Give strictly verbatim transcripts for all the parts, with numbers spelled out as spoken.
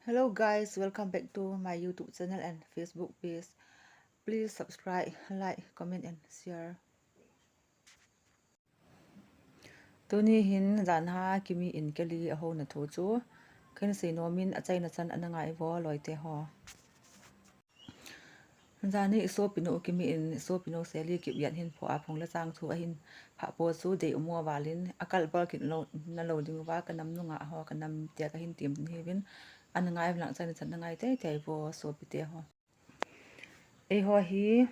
Hello guys, welcome back to my YouTube channel and Facebook page. Please subscribe, like, comment and share. Tuni hin jan a Kimi in Kelly ahou na thu chu kahin sei nom in, achaina chan ana ngai vo loite ho. Jani i sopinu Kimi in i sopinu Sally Kipgen hin pho a phung le chang thu ahin phah po chu dei um uva lin, akal bol kit lou, na lou ding uva ka nam nunga ho, ka nam tia kahin tem ding hiuvin, ana ngai vin lang, achaina chan ana ngai teitei vo sopite ho. Eiho hi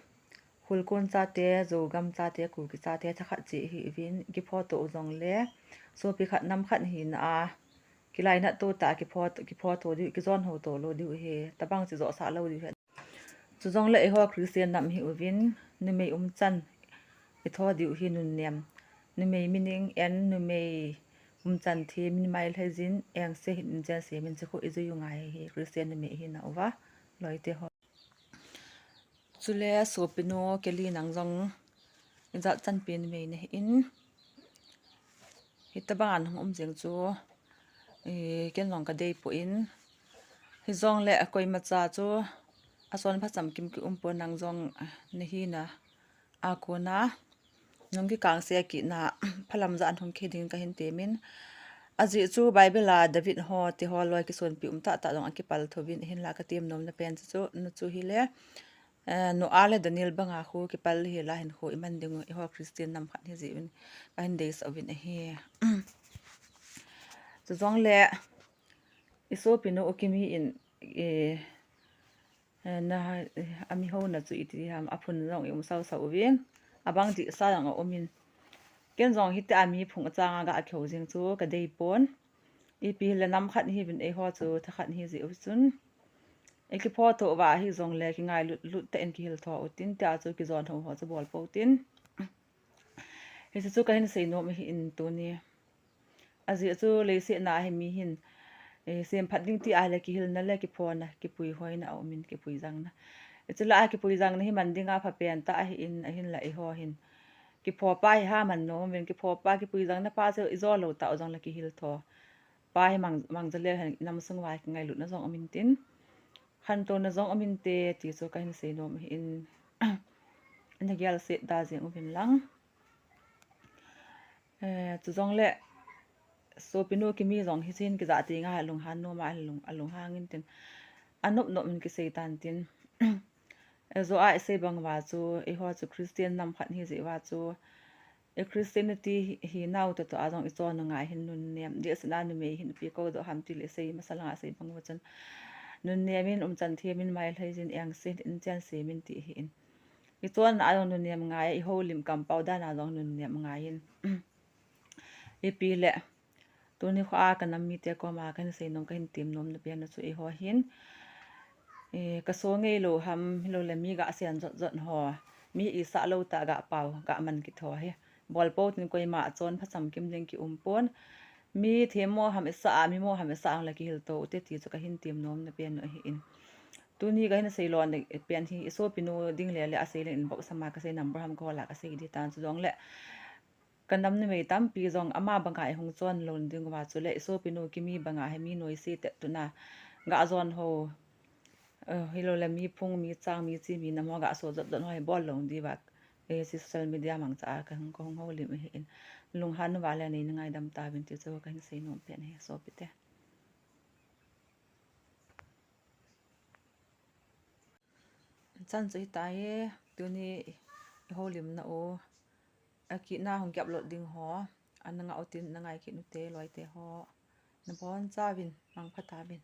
Khulkon chate, Zogam chate, Kuki chate thakhat cheh ihiuvin, kipho to u jongle sopi khat nam khat hina a kilainat to tah a kipho, kipho to diu, kijon ho to lou diu ahi, tabang chu joh sah lou diu ahi. Chujongle eiho Christian nam ihiuvin, numei umchan itho diu hi nunnem. Numei mining en, numei umchan thi, min mai lhai jin, eng se hin in chen se min che khu ijui u ngai hi Christian numei hina uva loite ho. Chule sopinu Kelly, nang jong ijat chanpi numei nahin, hitabang a nahung um jeng chu, eh, ken jong kadei poi. Hijongle koimacha chu achon phacham kim ki um pon, nang jong nahina a kona nung kikang se kit na phalam ja an hung khe ding kahin temin. Ajeh chu Bible a David ho, ti ho loi kisonpi um tah tah jong akipal thouvin, hinla katem nom na pen chu, chu, nu chu hile, eh, Noah le Daniel banga khu kipal hila hin khu iman ding u, eiho Christian nam khat hijeh uvin kahin deisah uvin ahi. Chujongle i sopinu Kimi in, eh, eh, na, eh, ami houna chu iti ham, aphun jong i um sau sau uvin, abang dihsa jong aumin. Ken jong hitia mi phung achang a ga kihou jeng chu kadei pon. Ipi hile nam khat ihiuvin, eiho chu thakhat ihi jeh u chun, i kipho to uva hijongle kingailut lut tah in kihil tho utin, tia chu kijon ho ho chu bol pou tin. Hiche chu kahin sei nom ahin tuni. Ajeh chu leiset na hi mi hin, eh, sem phat ding ti ahile kihilna le kiphona, kipui hoina aumin, kipui jangna. Hichu la a kipui jangna hi man dinga phapen tah ahin, ahinla eiho hin kipho pa hi ha man nom uvin, kipho pa, kipui jangna pa chu ijo lou tah u jongle kihil tho pa hi mang, mang ja leu hen, nam sung uva kingailutna jong umin tin, khantouna jong umin te, ti chu kahin sei nom ahin, na gel set da jeng uvin lang. Eh, chujongle sopinu Kimi jong hiche hin kijah tenga alunghan nom a, alung, alunghang in tin, anop nop in kisei tan tin. Eh, jo a isei bang uva chu, eiho chu Christian nam khat ihi jeh uva chu, i Christianity hi, hinau toh toh a jong ichon u ngai hin nunnem, dehset a numei hin ipi kou doh ham ti le isei masa langa isei bang uva chun, nunnem in, umchan them in, mai lhai jin, eng se in, in chen se min ti ahin. Ichon a jong nunnem ngai, i houlim kampau dan a jong nunnem ngai in. Ipi le, tuni kho a ka nam mite koma kahin sei nom, kahin tem nom na pen chu eiho hin, eh, ka so ngei lou ham, hilou le mi ga sen jot jot ho, mi isah lou tah ga pau, ga man kit ho hi bol pou tin, koima achon phacham kim ding ki um pon. Mi themmo ham isah a, mi mo ham isah a le kihil to ute ti chu kahin tem nom na pen u ahin. Tuni kahin sei lona pen hi, i sopinu ding le le asei le inbox a ma kasei number ham ka hol a kasei ding tan, chujongle ka nam numei tampi jong ama banga ihung chon lou ding uva chule i sopinu Kimi banga hi mi noise tet tuna ga jon ho, eh, hilou le mi phung, mi chang, mi chi, mi nam ho ga so jot jot ho hi bol lou diuva, eh, social media mangcha a kahung, kahung houlim ahin. Lunghan uva le nei na ngaidam tauvin ti chu kahin sei nom pen ahi sopite. Chan chu hitai, tuni i houlimna u, akitna hung kiupload ding ho, ana ngah utin, na ngai kit ute loite ho. Nabonchauvin, mangpha tauvin.